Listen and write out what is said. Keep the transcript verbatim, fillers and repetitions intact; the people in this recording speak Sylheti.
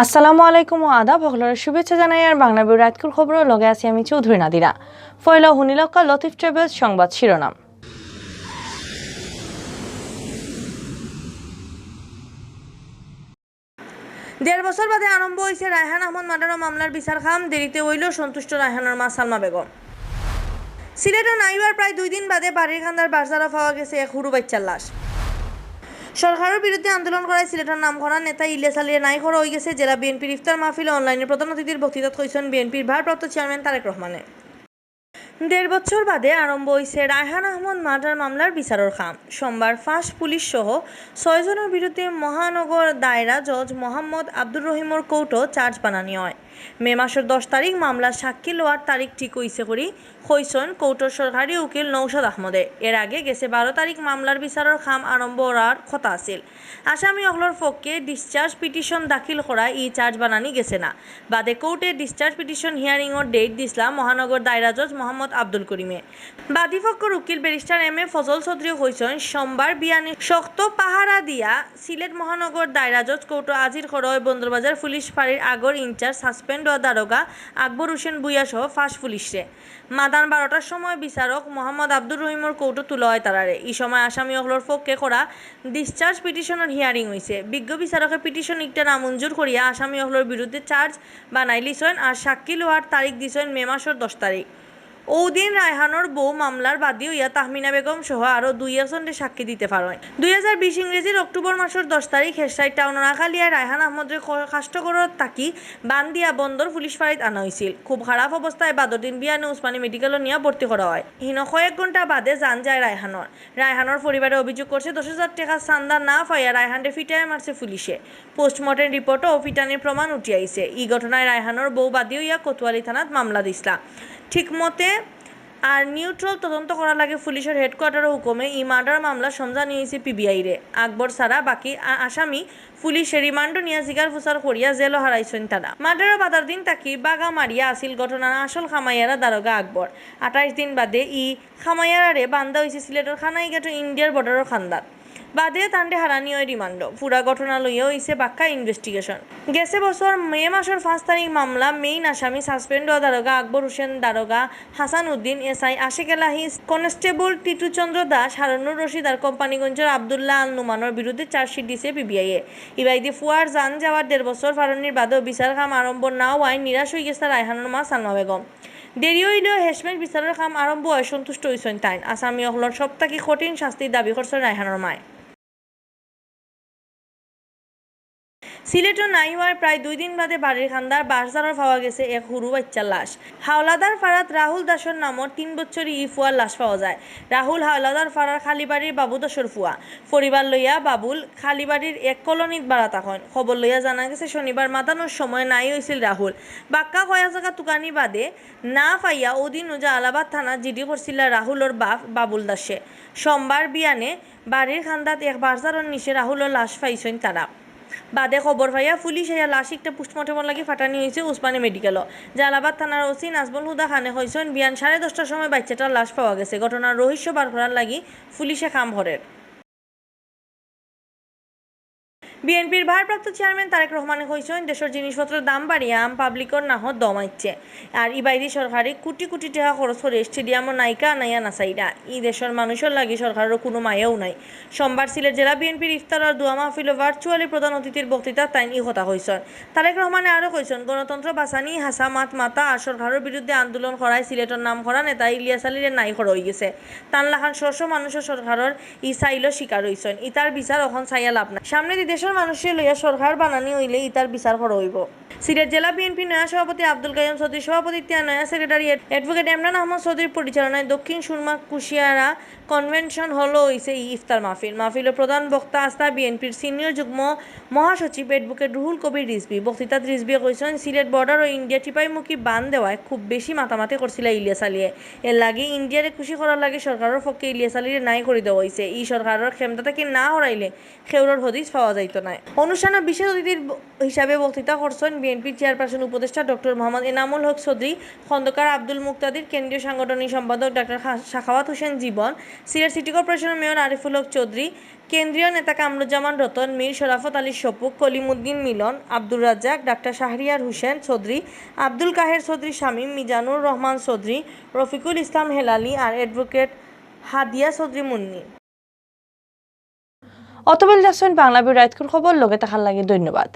আসসালামু আলাইকুম ও আদাব, হকলরে শুভেচ্ছা জানাইয়ার বাংলা বিউ রাইতকুর খবরর লগে আছি আমি চৌধুরী নাদিরা। পয়লা হুনিলক্কা লতিফ ট্রাভেলস সংবাদ শিরোনাম। দেড় বছর বাদে আরম্ভ অইছে রায়হান আহমদ মার্ডার মামলার বিচার কাম, দেরিতে অইলেও সন্তুষ্ট রায়হানর মা সালমা বেগম। সিলেটো নাইওয়ার প্রায় দুই দিন বাদে বাড়ির কান্দার বারজারো পাওয়া গেছে এক হুরু বাইচ্চার লাশ। সরকারর বিরুদ্ধে আন্দোলন করায় সিলেটর নামকরা নেতা ইলিয়াস আলীরে নাই করা অইগেছে। জেলা বিএনপির ইফতার মাহফিলে অনলাইনে প্রধান অতিথির বক্তৃতাত কইছইন বিএনপির ভারপ্রাপ্ত চেয়ারম্যান তারেক রহমানে। দেড় বছর বাদে আরম্ভ অইছে রায়হান আহমদ মার্ডার মামলার বিচারর কাম। সোমবার ফাঁস পুলিশ সহ ছয়জনর বিরুদ্ধে মহানগর দায়রা জজ মোহাম্মদ আব্দুর রহিমর কোর্টো চার্জ বানানি অয়। মে মাসর দশ তারিখ মামলার সাক্ষী লওয়ার তারিখ ঠিক অইছে করি কইছইন কোর্টর সরকারি উকিল নৌশাদ আহমদে। এর আগে গেছে বারো তারিখ মামলার বিচারর কাম আরম্ভ অওয়ার কথা আছিল। আসামি অকলর পক্ষে discharge petition দাখিল করায় ই চার্জ বানানি গেছে না। বাদে কোর্টে discharge petition hearing or date দিছলা মহানগর দায়রা জজ মোহাম্মদ আব্দুল করিমে। বাদী পক্ষর উকিল ব্যারিস্টার এম এ ফজল চৌধুরীয়ে কইছইন, সোমবার বিয়ানে শক্ত পাহারা দিয়া সিলেট মহানগর দায়রা জজ কোর্টো হাজির করা অয় বন্দরবাজার পুলিশ ফাঁড়ির আগর ইনচার্জ suspend অওয়া দারোগা আকবর হোসেন ভূঁইয়া সহ পাঁচ পুলিশরে। মাদান বারোটার সময় বিচারক মোহাম্মদ আব্দুর রহিমর কোর্টো তুলা অয় তারারে। ই সময় আসামি অকলর পক্ষে করা discharge petition অর hearing অইছে। বিজ্ঞ বিচারকে petition ইকটা নামঞ্জুর করিয়া আসামি অকলর বিরুদ্ধে চার্জ বানাইলিছইন আর সাক্ষী লওয়ার তারিখ দিছইন মে মাসর দশ তারিখ। অউ দিন রায়হানর বউ মামলার বাদী অইয়া তাহমিনা বেগম সহ আরো দুই একজনরে সাক্ষী দিতে পারইন। দুই হাজার বিশ ইংরেজির অক্টোবর মাসর দশ তারিখ হেরসাইড টাউনর আখালিয়ায় রায়হান আহমদরে ক-, কাষ্টঘরত থাকি বান্দিয়া বন্দর পুলিশ ফাঁড়িত আনা অইছিল। খুব খারাপ অবস্থায় বাদর দিন বিয়ানে উসমানী মেডিকেলো নিয়া ভর্তি করা অয়। হিনো কয়েক ঘন্টা বাদে জান যায় রায়হানর। রায়হানর পরিবারে অভিযোগ করছে, দশ হাজার টেকা চান্দা না পাইয়া রায়হানরে ফিটাইয়া মারছে পুলিশে। Postmortem রিপোর্টো ফিটানির প্রমাণ উঠি আইছে। ই ঘটনায় রায়হানর বউ বাদী অইয়া কোতোয়ালি থানাত মামলা দিছলা। ঠিক মতে আর নিউট্রাল তদন্ত করার লাগি পুলিশর হেডকোয়ার্টারর হুকুমে ই মার্ডার মামলা সমঝানি অইছে পিবিআইরে। আকবর ছাড়া বাকি আ-, আসামি পুলিশে রিমান্ডো নিয়া জিগার ফুসার করিয়া জেলো হারাইছইন তারা। মার্ডারর বাদর দিন থাকি বাগা মারিয়া আছিল ঘটনার আসল কামাইয়ারা দারোগা আকবর। আঠাইশ দিন বাদে ই কামাইয়ারারে বান্দা অইছে সিলেটর কানাইঘাটো ইন্ডিয়ার বর্ডারর কান্দাত। বাদে তানরে হারানি অয় রিমান্ডো। পুরা ঘটনা লইয়া অইছে বাক্কা investigation। গেছে বছর মে মাসর পাঁচ তারিখ মামলা মেইন আসামি suspend অওয়া দারোগা আকবর হোসেন, দারোগা হাসান উদ্দিন, এসআই আশেক এলাহি, কনস্টেবল টিটু চন্দ্র দাস, হারুনুর রশিদ আর কোম্পানীগঞ্জর আব্দুল্লাহ আল নুমানর বিরুদ্ধে চার্জশিট দিছে পিবিআইয়ে। ইবায়দি ফুয়ার জান যাওয়ার দেড় বছর ফারনির বাদেও বিচার কাম আরম্ভ না অওয়ায় নিরাশ অইগেছলা রায়হানর মা সালমা বেগম। দেরি অইলেও হেশমেশ বিচারর কাম আরম্ভ অওয়ায় সন্তুষ্ট অইছইন তাইন। আসামি অকলর সব থাকি কঠিন শাস্তির দাবি করছইন রায়হানর মায়। সিলেটো নাইওয়ার প্রায় দুই দিন বাদে বাড়ির কান্দার বারজারো পাওয়া গেছে এক হুরু বাইচ্চার লাশ। হাওলাদার ফাড়াত রাহুল দাসর নামর তিন বছরি ই ফুয়ার লাশ পাওয়া যায়। রাহুল হাওলাদার ফাড়ার খালিবাড়ির বাবু দাসর ফুয়া। পরিবার লইয়া বাবুল খালিবাড়ির এক কলোনিত ভাড়া থাকইন। খবর লইয়া জানা গেছে, শনিবার মাতানোর সময় নাই অইছিল রাহুল। বাক্কা কয়েক জাগা তুকানি বাদে না পাইয়া অদিন উজা আলাবাদ থানাত জিডি করছিলা রাহুলর বাপ বাবুল দাসে। সোমবার বিয়ানে বাড়ির কান্দাত এক বারজারর নিচে রাহুলর লাশ পাইছইন তারা। বাদে খবর পাইয়া পুলিশ আইয়া লাশ একটা পোস্টমর্টেমর লাগি ফাটানি অইছে উসমানী মেডিকেলো। জালালাবাদ থানার ওসি নাজমুল হুদা খানে কইছইন, বিয়ান সাড়ে দশটার সময় বাইচ্চাটার লাশ পাওয়া গেছে। ঘটনার রহস্য বার করার লাগি পুলিশে কাম করের। বিএনপির ভারপ্রাপ্ত চেয়ারম্যান তারেক রহমানে কইছইন, দেশর জিনিসপত্রর দাম বাড়িয়া আম পাবলিকর নাকো দম আইছে। আর ইবায়দি সরকারে কোটি কোটি টেকা খরচ করে স্টেডিয়ামো নায়িকা আনাইয়া নাচাইরা। ই দেশর মানুষর লাগি সরকারর কুনু মায়াও নাই। সোমবার সিলেট জেলা বিএনপির ইফতার আর দোয়া মাহফিলো ভার্চুয়ালি প্রধান অতিথির বক্তৃতাত তাইন ই কথা কইছইন। তারেক রহমানে আরো কইছইন, গণতন্ত্র বাচানি, হাছা মাত মাতা আর সরকারর বিরুদ্ধে আন্দোলন করায় সিলেটর নামকরা নেতা ইলিয়াস আলীরে নাই করা অইগেছে। তান লাখান শ শ মানুষও সরকারর ই চাইলো শিকার অইছইন। ইতার বিচার অখন চাইয়া লাভ নাই। সামনেদি দেশর মানুষরে লইয়া সরকার বানানি অইলে ইতার বিচার করা অইবো। সিলেট জেলা বিএনপি নয়া সভাপতি আব্দুল কাইয়ুম চৌধুরীর সভাপতিত্বে আর নয়া সেক্রেটারি অ্যাড-, অ্যাডভোকেট এমরান আহমদ চৌধুরীর পরিচালনায় দক্ষিণ সুরমা কুশিয়ারা কনভেনশন হলো অইছে ই ইফতার মাহফিল। মাহফিলো প্রধান বক্তা আছলা বিএনপির সিনিয়র যুগ্ম মহাসচিব অ্যাডভোকেট রুহুল কবির রিজভী। বক্তৃতাত রিজভীয়ে কইছইন, সিলেট বর্ডারো ইন্ডিয়া টিপাইমুখী বান দেওয়ায় খুব বেশি মাতামাতি করছিলা ইলিয়াস আলীয়ে। এরলাগি ইন্ডিয়ারে খুশি করার লাগি সরকারর পক্ষে ইলিয়াস আলীরে নাই করি দেওয়া অইছে। ই সরকারর ক্ষমতা থাকি না হরাইলে কেউরর হদিস পাওয়া যাইতো না। অনুষ্ঠানে বিশেষ অতিথির ব-, হিসাবে বক্তৃতা করছেন বিএনপি চেয়ারপারসন উপদেষ্টা ডক্টর মোহাম্মদ এনামুল হক চৌধুরী, খন্দকার আব্দুল মুক্তাদির, কেন্দ্রীয় সাংগঠনিক সম্পাদক ডাক্তার খা-, শাখাওয়াত হোসেন জীবন, সিলেট সিটি কর্পোরেশনের মেয়র আরিফুল হক চৌধুরী, কেন্দ্রীয় নেতা কামরুজ্জামান রতন, মীর শরাফত আলী স্বপু, কলিমুদ্দিন মিলন, আব্দুর রাজ্জাক, ডাক্তার শাহরিয়ার হোসেন চৌধুরী, আব্দুল কাহের চৌধুরী শামীম, মিজানুর রহমান চৌধুরী, রফিকুল ইসলাম হেলালি আর অ্যাডভোকেট হাদিয়া চৌধুরী মুন্নি। অতবেলা দেখছইন বাংলা বিরতির খবর, লগে থাকার লাগি ধন্যবাদ।